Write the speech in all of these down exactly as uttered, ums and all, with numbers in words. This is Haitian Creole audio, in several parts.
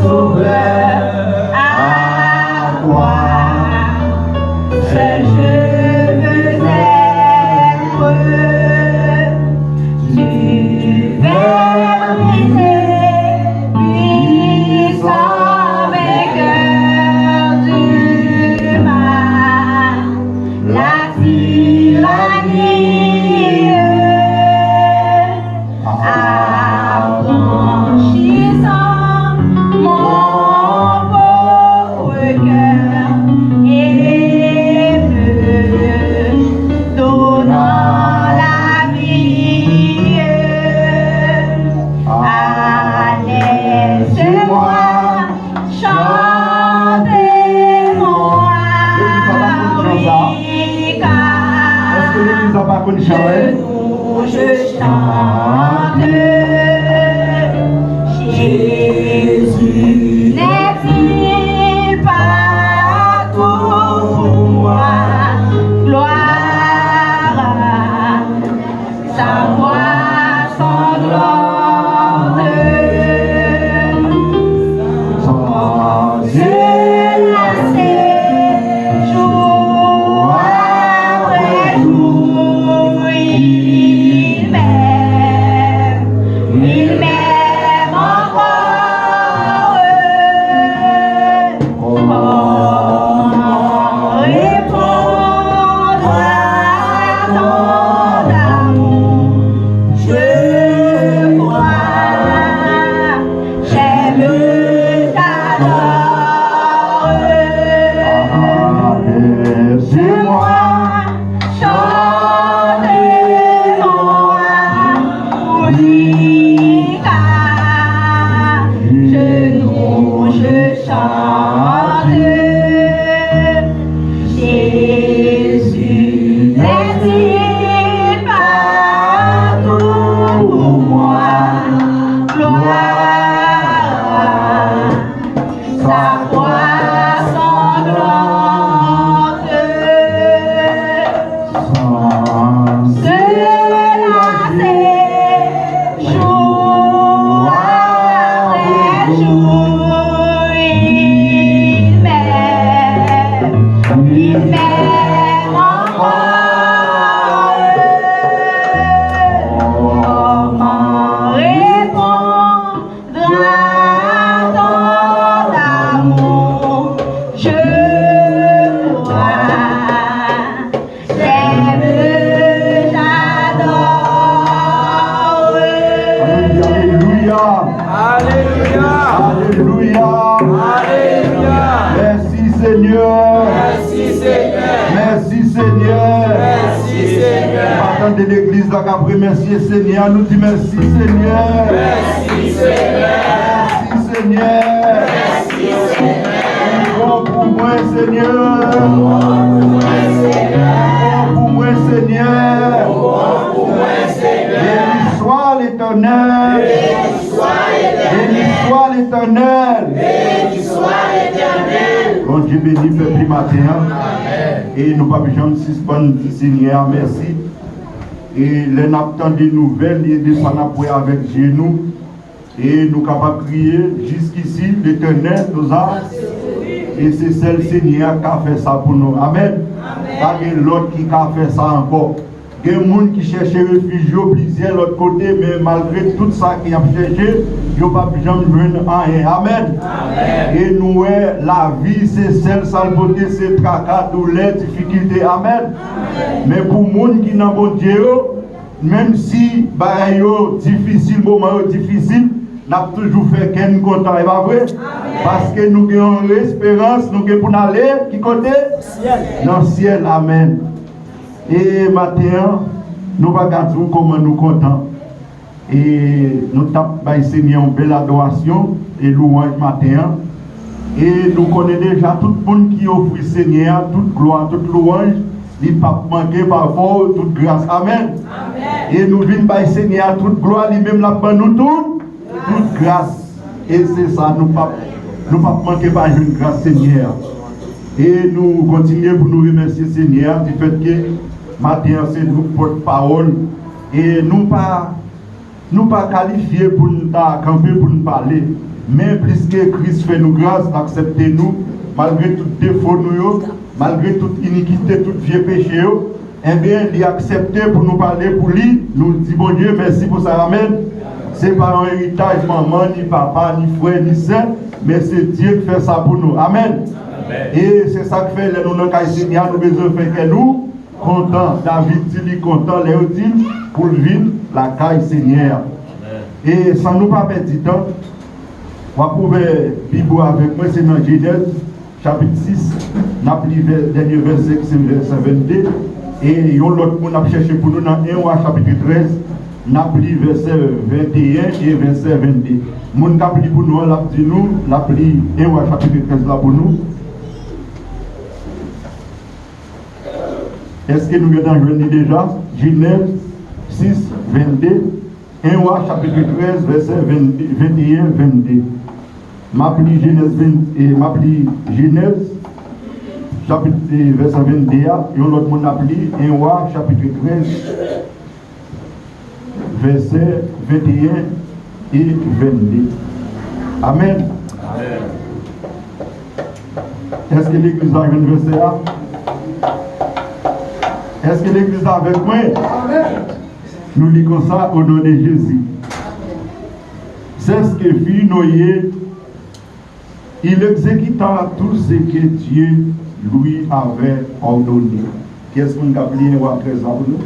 Sauveur, à toi seul je veux être. Tu veux briser puissant vainqueur du mal, la tyrannie, affranchissant mon pauvre cœur et me donnant la vie. Allez, c'est moi, chantez-moi. Legliz la pa konn chan sa? Oui, car... Èske legliz la pa konn chan, wi? Je chante. Jésus n'est-il pas tout pour moi? Gloire à sa voix sanglante. Sans Dieu lassé, jour après jour, il m'aime, il m'aime encore. Comment répondre à ton amour? Je crois, j'aime, j'adore. Laissez-moi chanter mon Africa. Je, non, je chante. Jésus n'est-il pas tout pour moi? Gloire à sa voix sanglante. Sans se lasser, jour après jour, il m'aime, il m'aime encore. Comment répondre à ton amour? Je crois, j'aime, j'adore. Alelouya, alelouya. Alelouya. Alelouya. Alelouya. Mèsi, Senyè. Mèsi, Senyè. Mèsi, Senyè. Mèsi, Senyè. M pa tande legliz la k ap remèsye Senyè a. Nou di mèsi, Senyè. Mèsi, Senyè. Mèsi, Senyè. Mèsi, Senyè. Ou bon pou mwen, Senyè. Ou bon pou mwen, Senyè. Ou bon pou mwen, Senyè. Ou bon pou mwen, Senyè. Béni soit l'Éternel. Béni soit l'Éternel. Béni soit l'Éternel. Béni soit l'Éternel. Bondye beni pèp li maten an. Amèn. E nou p ap janm sispann di Senyè a mèsi. E lè n ap tande nouvèl, e de sa n ap wè avèk je nou, e nou kapab kriye, Jusqu'ici, l'Éternel nous a. E se sèl Senyè a k ka fè sa pou nou. Amèn. Amèn. Pa gen lòt ki ka fè sa ankò. Gen moun ki chèche refij yo plizyè lòt kote, men malgre tout sa ki ap chèche, yo p ap janm jwenn anyen. Amèn. Amèn. E nou wè, lavi, se sèl sa l pote, se traka, doulè, difikilte. Amèn. Amèn. Men pou moun ki nan Bondye yo, menm si bagay yo difisil, moman yo difisil, n ap toujou fè kè n kontan, e pa vre? Amèn. Paske nou gen yon esperans, nou gen pou n ale, ki kote? Syèl. Nan syèl, amèn. E maten an, nou pa ka di w kòman nou kontan. E nou t ap bay Senyè yon bèl adorasyon e louwanj maten an. E nou konnen deja tout moun ki ofri Senyè a tout glwa, tout louwanj, li p ap manke pa fè w tout gras. Amèn. Amèn. E nou vin bay Senyè a tout glwa, li menm l ap ban nou tout, tout gras. E se sa, nou p ap, nou p ap manke pa jwenn gras Senyè a. E nou kontinye pou nou remèsye Senyè a, difèt ke maten an se nou k pòt pawòl. E nou pa, nou pa kalifye pou n ta kanpe pou n pale. Men pliske Kris fè nou gras, l aksepte nou, malgre tout defo nou yo, malgre tout inikite, tout vye peche yo, enben, li aksepte pou nou pale pou li. Nou di Bondye mèsi pou sa. Amèn. Se pa yon eritaj manman, ni papa, ni frè, ni sè, men se Dye ki fè sa pou nou. Amèn. E se sa k fè, lè nou nan kay Senyè a, nou bezwen fè kè nou kontan. David di li kontan lè yo di l pou l vin lakay Senyè a. E san nou pa pèdi tan, w ap ouvè Bib ou avèk mwen, se nan Jenèz, chapit sis, n ap li vè-, dènye vèsè ki se vèsè vennde. E yon lòt moun ap chèche pou nou nan en Wa chapit trèz, n ap li vèsè venteyen e vèsè vennde. Moun k ap li pou nou an, l ap di nou, l ap li en Wa chapit trèz la pou nou. Èske nou gentan jwenn li deja? Jenèz sis, vennde. En Wa chapit trèz, vèsè vennde, venteyen, vennde. M ap li Jenèz ven, e, m ap li Jenèz, chapit, e, vèsè vennde a. Yon lòt moun ap li en Wa, chapit trèz, vèsè venteyen e vennde. Amèn. Èske legliz la jwenn vèsè a? Èske legliz la avèk mwen? Nou li konsa, au nom de Jésus. C'est ce que fit Noé, il exécuta tout ce que Dieu lui avait ordonné. Kiyès moun k ap li en Wa trèz la pou nou?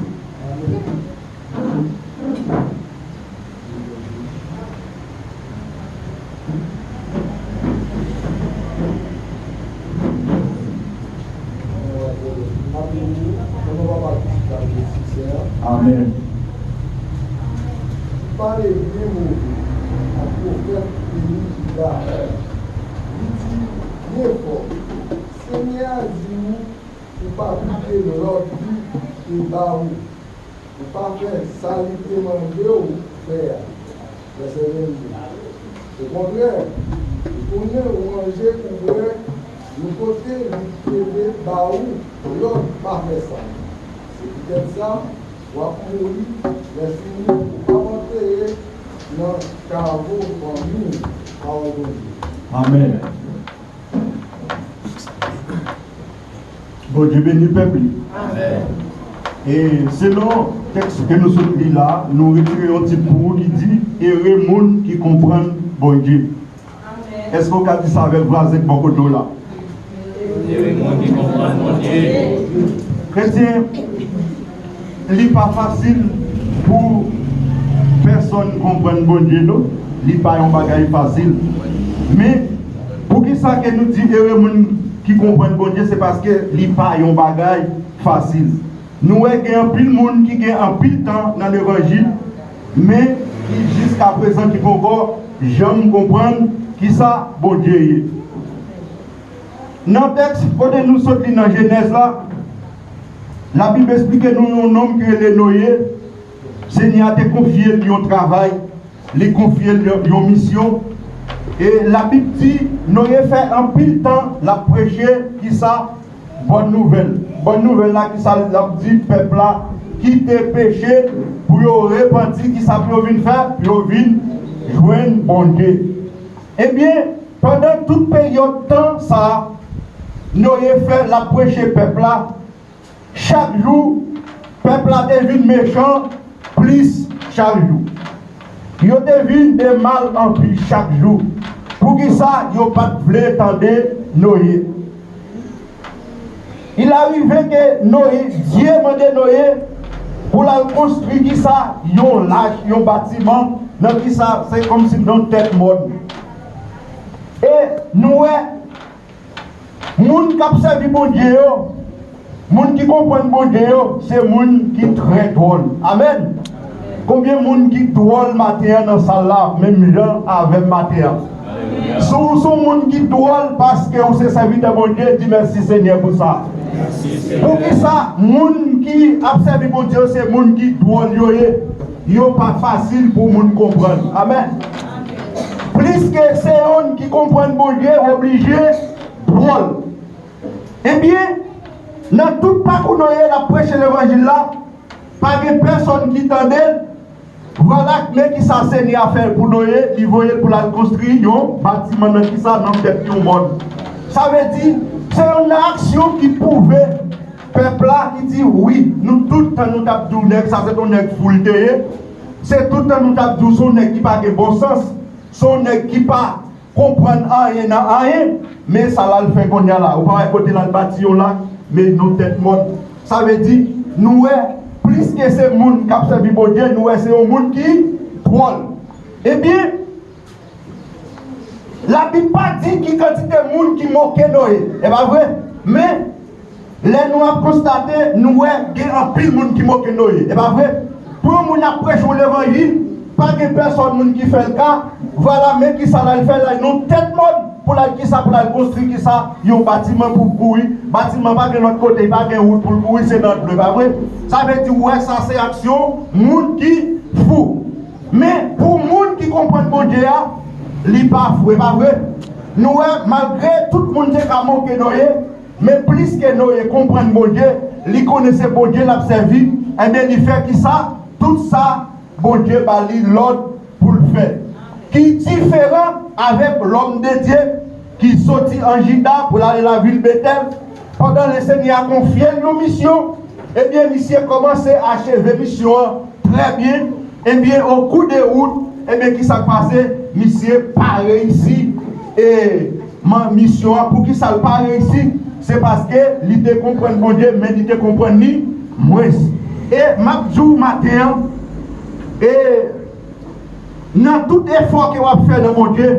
Amèn. Pale byen move a pwofèt peyi Jida. Li di byen fò, Senyè a di ou, ou pa aplike lòd li te ba ou. Ou pa fè sa li te mande w fè a. Vèsè vennde. Okontrè, ou konnen ou manje ou bwè nan kote li te vle ba ou lòd pa fè sa. Se poutèt sa, w ap mouri, lèfini, ou p ap antere nan kavo fanmi w. Pawòl Bondye. Amèn. Bondye beni pèp li. Amèn. E selon tèks ke nou sot li la, nou retire yon tit pou ou ki di, ere moun ki konprann Bondye. Amèn. Èske w ka di sa avèk vwazen k bò kote w la? Ere moun ki konprann Bondye. Kretyen, li pa fasil pou pèsonn konprann Bondye, non. Li pa yon bagay fasil. Men, poukisa ke nou di ere moun ki konprann Bondye? Se paske li pa yon bagay fasil. Nou wè gen anpil moun ki gen anpil tan nan levanjil, men ki jiskaprezan ki poko janm konprann kisa Bondye ye. Nan tèks kote nou sot li nan Jenèz la, Labib esplike nou yon nonm ki rele Noye. Senyè a te konfye l yon travay, li konfye l yon, yon misyon. E Labib di, Noye fè anpil tan l ap preche kisa? Bòn nouvèl. Bòn nouvèl la, kisa l ap di pèp la? Kite peche pou yo repanti, kisa pou yo vin fè? Pou yo vin jwenn Bondye. Ebyen, pandan tout peryòd tan sa a, Noye fè l ap preche pèp la, chak jou, pèp la te vin mechan plis chak jou. Yo te vin de mal an plis chak jou. Poukisa yo pa t vle tande Noye? Il arrive ke Noye, Dye mande Noye pou l al konstwi kisa? Yon lach, yon batiman, nan kisa? Se kòmsi nan tèt mòn. E nou wè, moun k ap sèvi Bondye yo, moun ki konprann Bondye yo, se moun ki trè dwòl. Amèn. Konbyen moun ki dwòl maten an nan sal la, menm jan avè m maten an? Si w se yon moun ki dwòl paske w se sèvitè Bondye, di mèsi Senyè pou sa. Poukisa moun ki ap sèvi Bondye yo se moun ki dwòl yo ye? Yo pa fasil pou moun konprann. Amèn. Pliske se youn ki konprann Bondye, oblije dwòl. Ebyen, nan tout pakou Noye l ap preche levanjil la, pa gen pèsonn ki tande l, Vwala, men kisa Senyè a fè pou Noye, li voye l pou l al konstwi yon batiman nan kisa? Nan tèt yon mòn. Sa vle di, se yon aksyon ki pwouve pèp la, ki di, wi, nou tout tan nou t ap di w nèg sa se t on nèg fou l te ye. Se tout tan nou t ap di w se on nèg ki pa gen bon sans, se on nèg ki pa konprann anyen nan anyen. Men sa l al fè kounye a la. Ou pa wè kote l al bati yon lak, men nan tèt mòn. Sa vle di, nou wè, plis ke se moun k ap sèvi Bondye, nou wè se yon moun ki dwòl. Ebyen, Labib pa di ki kantite moun ki moke Noye, e pa vre? Men, lè nou ap konstate, nou wè gen anpil moun ki moke Noye, e pa vre? Pou yon moun ap preche yon levanjil, pa gen pèsòn moun ki fè l ka, vwala, men kisa l al fè, l al nan tèt mòn, pou l al kisa, pou l al konstwi kisa, yon batiman pou l kouri. Batiman pa gen lòt kote, pa gen wout pou l kouri, se nan dlo, e pa vre? Sa vle di, ou wè, sa se aksyon moun ki fou. Men, pou moun ki konprann Bondye a, li pa fou, e pa vre? Nou wè, malgre tout moun te ka moke Noye, men plis ke Noye konprann Bondye, li konnen se Bondye l ap sèvi, ebyen, li fè kisa? Tout sa Bondye ba li lòd pou l fè. Ki diferan avèk lòm de Dye ki soti an Jida pou l ale lavil Betèl, pandan Lesenyè a konfye l yon misyon, ebyen, misye kòmanse acheve misyon an trè byen. Ebyen, o kou de wout, ebyen, kisa k pase? Misye pa reyisi e man misyon an. Poukisa l pa reyisi? Se paske li te konprann Bondye, men li te konprann li mwens. E m ap di w maten an, e nan tout efò ke w ap fè nan Bondye,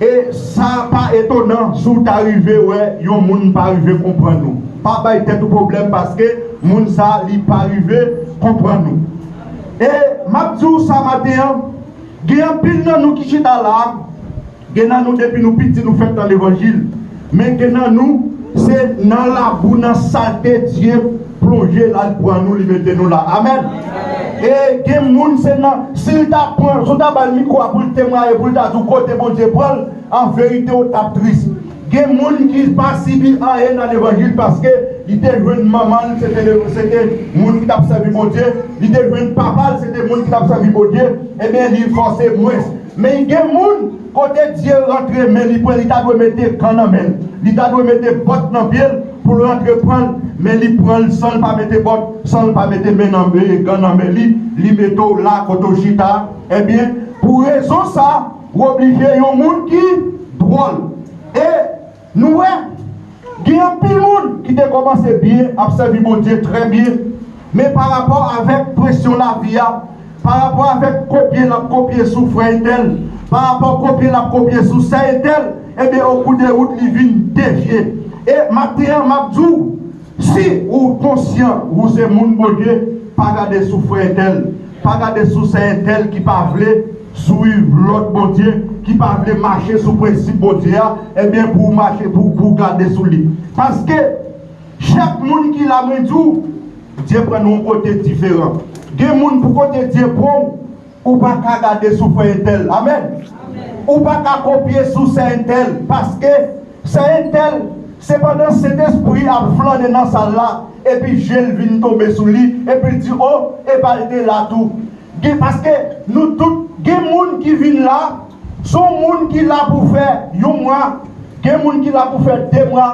e sa pa etonan si w ta rive wè yon moun pa rive konprann ou. Pa bay tèt ou pwoblèm paske moun sa li pa rive konprann ou. E m ap di w sa maten an, gen anpil nan nou ki chita la, gen nan nou depi nou piti nou fèt nan levanjil. Men gen nan nou, se nan labou, nan salte Dye plonje l al pran nou, li mete nou la. Amèn. E gen moun, se nan, si l ta pran, si w ta ba l mikwo a pou l temwaye, pou l ta di w kote Bondye pran l, an verite, w t ap tris. Gen moun ki pa sibi anyen nan levanjil paske li te jwenn manman l, se te, se te moun ki t ap sèvi Bondye, li te jwenn papa l, se te moun ki t ap sèvi Bondye, ebyen, li fòse mwens. Men gen moun, kote Dye rantre men li pran, li ta dwe mete gan nan men l. Li ta dwe mete bòt nan pye l pou l rantre pran l, men li pran l san l pa mete bòt, san l pa mete men nan, e, gan nan men li, li mete w la kote w chita. Ebyen, pou rezon sa, w oblije yon moun ki dwòl. E nou wè, gen anpil moun ki te kòmanse byen, ap sèvi Bondye trè byen, men parapò avèk presyon lavi a, parapò avèk kopye l ap kopye sou frè entèl, parapò kopye l ap kopye sou sè entèl, ebyen, o kou de wout, li vin devye. E maten an, m ap di w, si ou konsyan ou se moun Bondye, pa gade sou frè entèl, pa gade sou sè entèl ki pa vle swiv lòd Bondye, ki pa vle mache sou prensip Bondye a, ebyen, pou w mache, pou, pou w gade sou li. Paske chak moun ki la, mwen di w, Dye pran nou yon kote diferan. Gen moun pou kote Dye pran w, ou pa ka gade sou frè entèl. Amèn. Ou pa ka kopye sou sè entèl, paske sè entèl, se pandan Sentespri ap flannen nan sal la, epi je l vin tonbe sou li, epi l di, o, epa l te la tou. Gen, paske nou tout, gen moun ki vin la, se yon moun ki la pou fè yon mwa, gen moun ki la pou fè de mwa,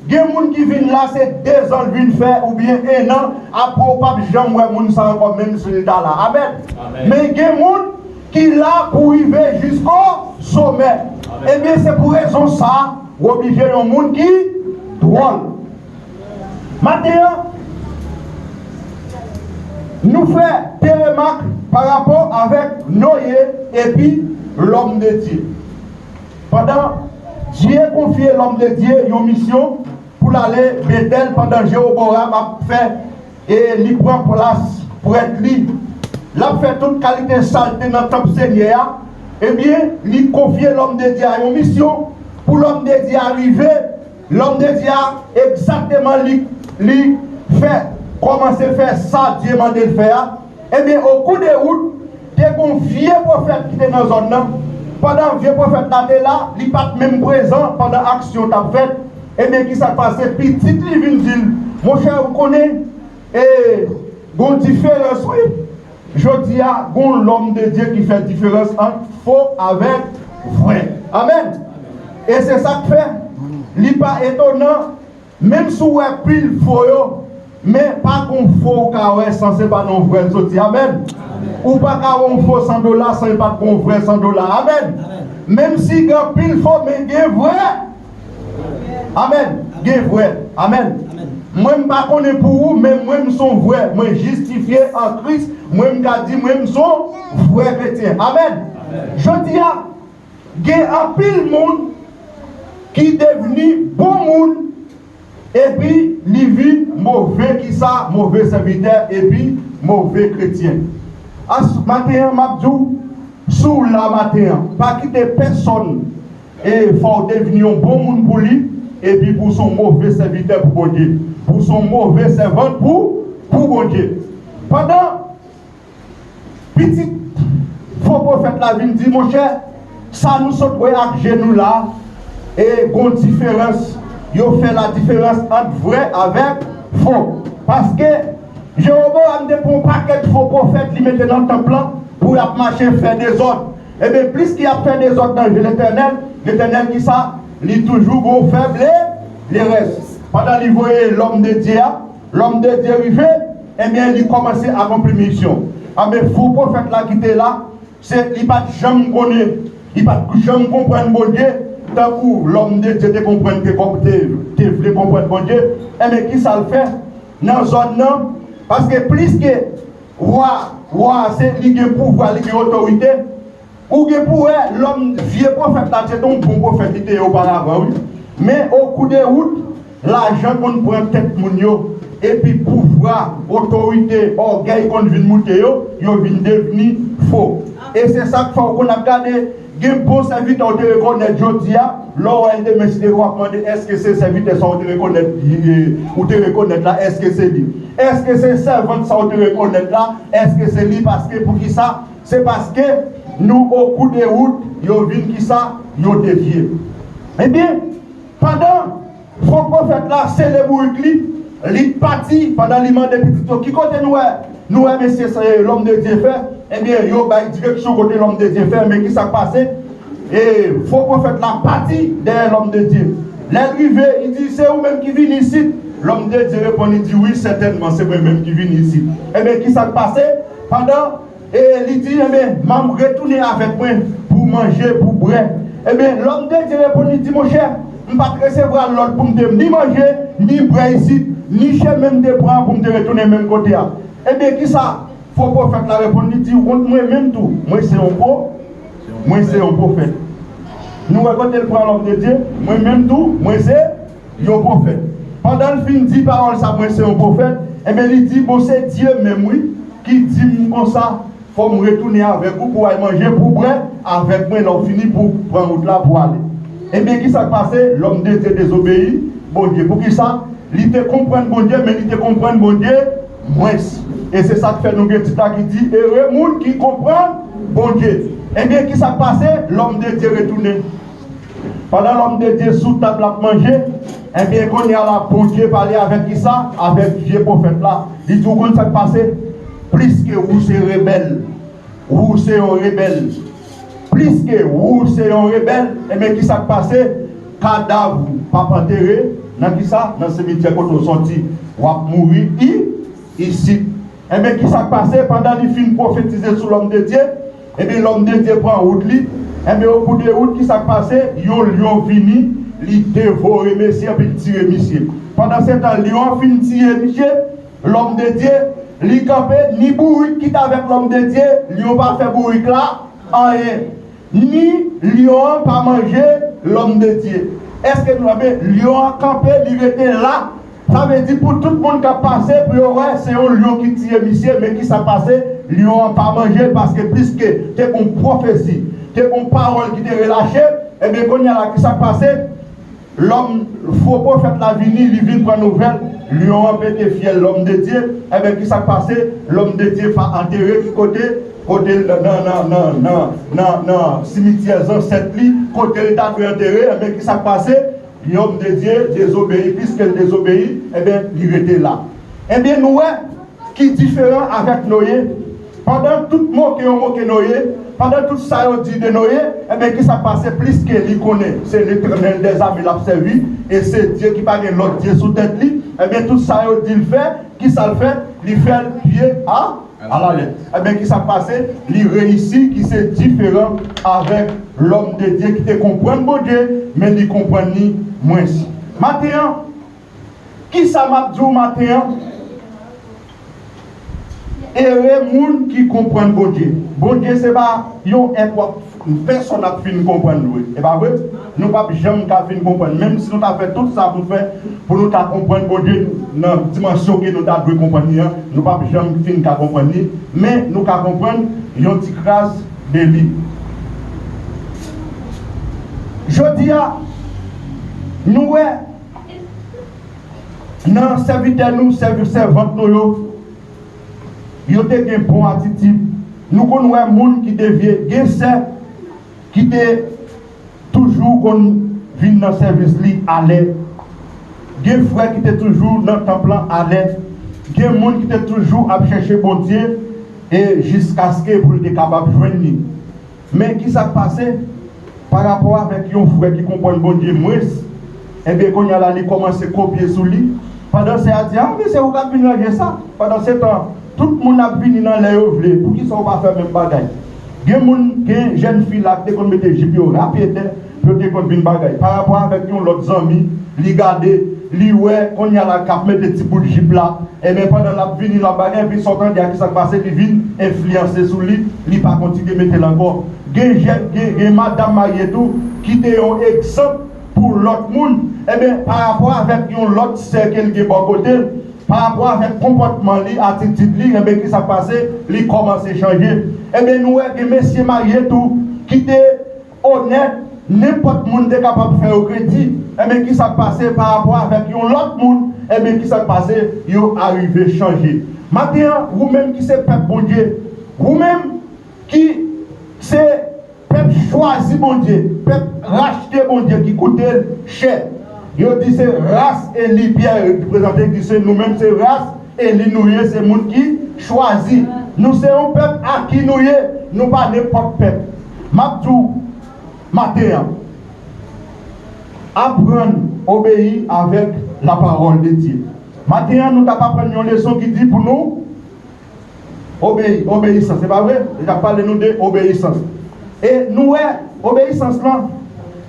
gen moun ki vin la, se dezan l vin fè, oubyen en an, apre w p ap janm wè moun sa ankò, menm si l ta la. Amèn. Amèn. Men gen moun ki la pou rive jisko somè. Amèn. Ebyen, se pou rezon sa, w oblije yon moun ki dwòl. Maten an, nou fè de remak pa rapò avèk Noye epi lòm de Dye. Pandan Dye konfye lòm de Dye yon misyon pou l ale Betèl, pandan Jewoboram ap fè, e li pran plas prèt li, l ap fè tout kalite salte nan tanp Senyè a, ebyen, li konfye lòm de Dye a yon misyon pou lòm de Dye a rive, lòm de Dye a egzakteman li, li fè, kòmanse fè sa Dye mande l fè a. Ebyen, o kou de wout, te gon vye pwofèt ki te nan zòn nan. Pandan vye pwofèt la te la, li pa t menm prezan pandan aksyon t ap fèt. Ebyen, kisa k pase? Pitit li vin di l, monchè, ou konnen, e, gon diferans, wi. Jodi a, gon lòm de Dye ki fè diferans ant fo avèk vrè. Amèn. E se sa k fè, li pa etonan, menm si w wè pil fo yo, men pa gon fo ou ka wè san se pa nan vrè l soti. Amèn. Ou pa ka wè yon fo san dola san e pa t gon vrè san dola. Amèn. Menm si gen pil fo, men gen vrè. Amèn. Gen vrè. Amèn. Mwen, m pa konnen pou ou, men mwen, m son vrè. Mwen jistifye an Kris. Mwen, m ka di mwen, m son vrè kretyen. Amèn. Jodi a, gen anpil moun ki devni bon moun, epi li vin move, kisa, move sèvitè, epi move kretyen. As, maten an, m ap di w, si w la maten an, pa kite pèsòn e fè w devni yon bon moun pou li, epi pou w se yon move sèvitè pou Bondye, pou w se yon move sèvant pou, pou Bondye. Pandan pitit fo pwofèt la vin di, monchè, sa nou sot wè ak je nou la, e gon diferans, yo fè la diferans ant vrè avèk fo. Paske Jewoboam te pran yon pakèt fo pwofèt li mete nan tanp lan pou y ap mache fè dezòd. Ebyen, plis ke y ap fè dezòd nan je Letènèl, Letènèl kisa? Li toujou gon fèb le, lerès. Pandan li voye lòm de Dye a, lòm de Dye rive, ebyen, li kòmanse akonpli misyon. Anben, fo pwofèt la ki te la, se, li pa t janm konnen, li pa t janm konprann Bondye, tankou lòm de Dye te konprann, te, te, te vle konprann Bondye. Ebyen, kisa l fè nan zòn nan? Paske plis ke wa, wa se li gen pouvwa, li gen otorite. Ou gen pou wè lòm, vye pwofèt la, se te yon bon pwofèt li te ye oparavan, wi. Men, okou de wout, lajan konn pran tèt moun yo, epi pouvwa, otorite, ògèy konn vin moute yo, yo vin devni fo. E se sa k fè w konn ap gade, gen bon sèvitè w te rekonèt jodi a, lè w wè l demen, si te w ap mande, èske se sèvitè sa w te rekonèt, ou te rekonèt la, èske se li? Èske se sèvant sa w te rekonèt la, èske se li? Paske poukisa? Se paske nou okou de wout, yo vin kisa? Yo devye. Ebyen, pandan fo pwofèt la sele bourik li, li pati, pandan li mande pitit yo, ki kote nou wè, nou wè mesye sa, lòm de Dye fè? Ebyen, yo bay direksyon kote lòm de Dye fè, men kisa k pase? E fo pwofèt la pati dèyè lòm de Dye. Lè l rive, li di, se ou menm ki vin isit? Lòm de Dye reponn, li di, wi, sètènman, se mwen menm ki vin isit. Ebyen, kisa k pase? Pandan E li di, ebyen, m ap retounen avèk mwen pou manje, pou bwè. Ebyen, lòm de Dye reponn, li di, monchè, m pa t resevwa lòd pou m te ni manje, ni bwè isit, ni chemen m te pran pou m te retounen menm kote a. Ebyen, kisa fo pwofèt la reponn? Li di, ou konn mwen menm tou, mwen se yon po, mwen se yon pwofèt. Nou wè kote l pran lòm de Dye, mwen menm tou, mwen se yon pwofèt. Pandan l fin di pawòl sa, mwen se yon pwofèt, ebyen, li di, bon, se Dye menm, wi, ki di m konsa, fò m retounen avèk ou pou w al manje, pou w bwè avèk mwen, lè w fini pou w pran wout la pou w ale. Ebyen, kisa k pase? Lòm de Dye dezobeyi Bondye. Poukisa? Li te konprann Bondye, men li te konprann Bondye mwens. E se sa k fè nou gen tit la ki di, ere moun ki konprann Bondye. Ebyen, kisa k pase? Lòm de Dye retounen. Pandan lòm de Dye sou tab l ap manje, ebyen, kounye a la, Bondye pale avèk kisa? Avèk vye pwofèt la. Li di, ou konn sa k pase? Pliske ou se rebèl, ou se yon rebèl. Pliske ou se yon rebèl, ebyen, kisa k pase? Kadav ou p ap antere nan kisa? Nan simityè kote w sòti. W ap mouri i, isit. Ebyen, kisa k pase? Pandan li fin pwofetize sou lòm de Dye, ebyen, lòm de Dye pran wout li. Ebyen, okou de wout, kisa k pase? Yon lyon vini, li devore mesye, epi l tire misye. Pandan se tan, lyon an fin tiye misye, lòm de Dye, li kanpe, ni bourik ki t avèk lòm de Dye, lyon pa fè bourik la anyen. Ni lyon an pa manje lòm de Dye. Èske nou wè? Lyon an kanpe, li rete la. Sa vle di pou tout moun k ap pase, pou yo wè, se yon lyon ki tiye misye, men kisa k pase? Lyon an pa manje l, paske pliske te gon pwofesi, te gon pawòl ki te relache, ebyen, kounye a la, kisa k pase? Lòm, fo pwofèt la vini, li vin pran nouvèl, lyon an pete fyèl lòm de Dye. Ebyen, kisa k pase? Lòm de Dye pa antere ki kote? Kote l nan, nan, nan, nan, nan, nan simityè zansèt li, kote l ta dwe antere. Ebyen, kisa k pase? Lòm de Dye dezobeyi, piske l dezobeyi, ebyen, li rete la. Ebyen, nou wè ki diferan avèk Noye. Pandan tout moke yo moke Noye, pandan tout sa yo di de Noye, ebyen, ki sa k pase? Pliske li konnen se Letènèl dèzame l ap sèvi, e se Dye ki pa gen lòt dye sou tèt li, ebyen, tout sa yo di l fè, ki sa l fè? Li fè l pye a, alalèt. Ebyen, ki sa k pase? Li reyisi, ki se diferan avèk lòm de Dye ki te konprann Bondye, men li konprann li mwens. Maten an, ki sa m ap di w maten an? Ere moun ki konprann Bondye. Bondye se pa yon èt w ap, pèsonn ap fin konprann vre. E pa vre? Nou p ap janm ka fin konprann. Menm si nou ta fè tout sa pou fè, pou nou ta konprann Bondye nan dimansyon ke nou ta dwe konprann li an, nou p ap janm fin ka konprann li. Men nou ka konprann yon ti kras de li. Jodi a, nou wè nan sèvitè nou, sèvi-, sèvant nou yo, yo te gen bon atitid. Nou konn wè moun ki devye, gen sè ki te toujou konn vin nan sèvis li alè. Gen frè ki te toujou nan tanp lan alè. Gen moun ki te toujou ap chèche Bondye e jiskaske pou l te kapab jwenn li. Men ki sa k pase? Pa rapò avèk yon frè ki konprann Bondye mwens, ebyen, kounye a la, li kòmanse kopye sou li. Pandan sè a di, "A, men se ou k ap vin ranje sa." Pandan se tan, tout moun ap vini nan lè yo vle. Poukisa ou pa fè menm bagay? Gen moun, gen jèn fi la ki te konn mete jip yo rapide, yo te konn vin bagay. Pa rapò avèk yon lòt zanmi, li gade, li wè, kounye a la, k ap mete ti bout jip la, Ebyen, pandan l ap vini, l ap bagay, epi sa w tande a, ki sa k pase, li vin enfliyanse sou li, li pa kontinye mete l ankò. Gen jèn, gen, gen madanm marye tou, ki te yon egzanp pou lòt moun. Ebyen, pa rapò avèk yon lòt sè ke l gen bò kote l, pa rapò avèk konpòtman li, atitid li, ebyen, ki sa k pase, li kòmanse chanje. Ebyen, nou wè gen mesye marye tou, ki te onèt, nenpòt moun te kapab fè yo kredi. Ebyen, ki sa k pase pa rapò avèk yon lòt moun? Ebyen, ki sa k pase? Yo arive chanje. Maten an, ou menm ki se pèp Bondye, ou menm ki se pèp chwazi Bondye, pèp rachte Bondye ki koute l chè. Yo di se ras eli, Pyè prezante di se nou menm se ras eli nou ye, se moun ki chwazi. Nou se yon pèp aki nou ye, nou pa nenpòt pèp. M ap di w, maten an, aprann obeyi avèk lapawòl de Dye. Maten an, nou t ap aprann yon leson ki di pou nou obeyi, obeyisans, se pa vre? Li t ap pale nou de obeyisans. E nou wè, obeyisans lan,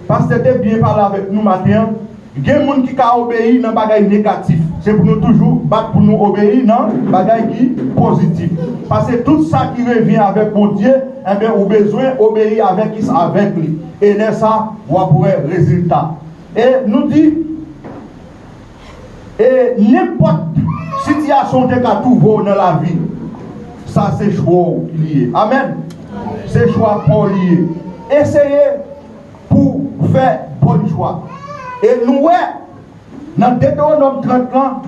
pastè te byen pale avèk nou maten an. Gen moun ki ka obeyi nan bagay negatif. Se pou nou toujou bat pou nou obeyi nan bagay ki pozitif. Paske tout sa ki revyen avèk Bondye, enben, ou bezwen obeyi avèk kisa? Avèk li. E lè sa, w ap wè rezilta. E nou di, e nenpòt sitiyasyon w te ka twouve w nan lavi, sa se chwa w li ye. Amèn. Se chwa pa w li ye. Eseye pou fè bòn chwa. E nou wè, nan Detewonòm trant lan,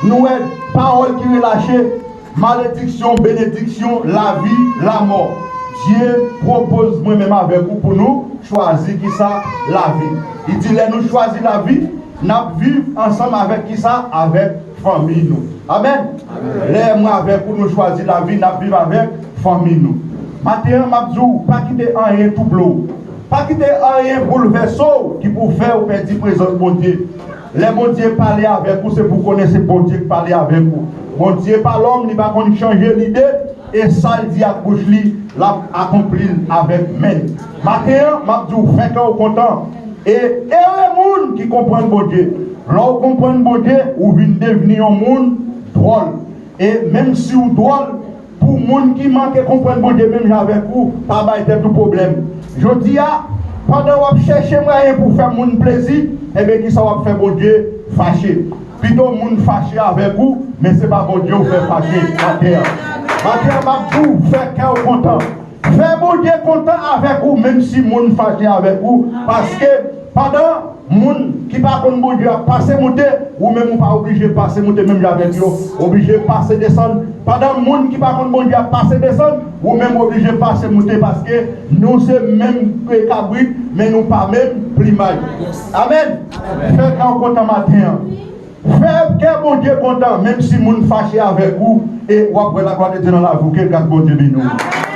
nou wè pawòl ki relache, malediksyon, benediksyon, lavi, lamò. Dye pwopoz mwen menm avèk ou pou nou chwazi kisa? Lavi. Li di lè nou chwazi lavi, n ap viv ansanm avèk kisa? Avèk fanmi nou. Amèn. Lè mwen avèk ou, nou chwazi lavi, n ap viv avèk fanmi nou. Maten an, m ap di w, pa kite anyen twouble w. Pa kite anyen boulvèse w ki pou fè w pèdi prezans Bondye. Lè Bondye pale avèk ou, se pou konnen se Bondye ki pale avèk ou. Bondye pa lòm, li pa konn chanje lide, e sa l di ak bouch li, l ap akonpli l avèk men l. Maten an, m ap di w, fè kè w kontan. E ere moun ki konprann Bondye. Lè w konprann Bondye, ou vin devni yon moun dwòl. E menm si w dwòl, pou moun ki manke konprann Bondye menm jan avèk ou, pa bay tèt ou pwoblèm. Jodi a, pandan w ap chèche mwayen pou fè moun plezi, ebyen, kisa w ap fè? Bondye fache. Pito moun fache avèk ou, men se pa Bondye w fè fache maten an. Maten an, m ap di w, fè kè w kontan. Fè Bondye kontan avèk ou, menm si moun fache avèk ou, paske pandan moun ki pa konn Bondye ap pase moute, ou menm ou pa oblije pase moute menm jan avèk yo, oblije pase desann. Pandan moun ki pa konn Bondye ap pase desann, ou menm oblije pase moute, paske nou se menm kabrit, men nou pa menm plimay. Amèn. Fè kè w kontan maten an. Fè kè Bondye kontan, menm si moun fache avèk ou, e w ap wè laglwa de Dye nan lavi w. Ke gras Bondye beni w.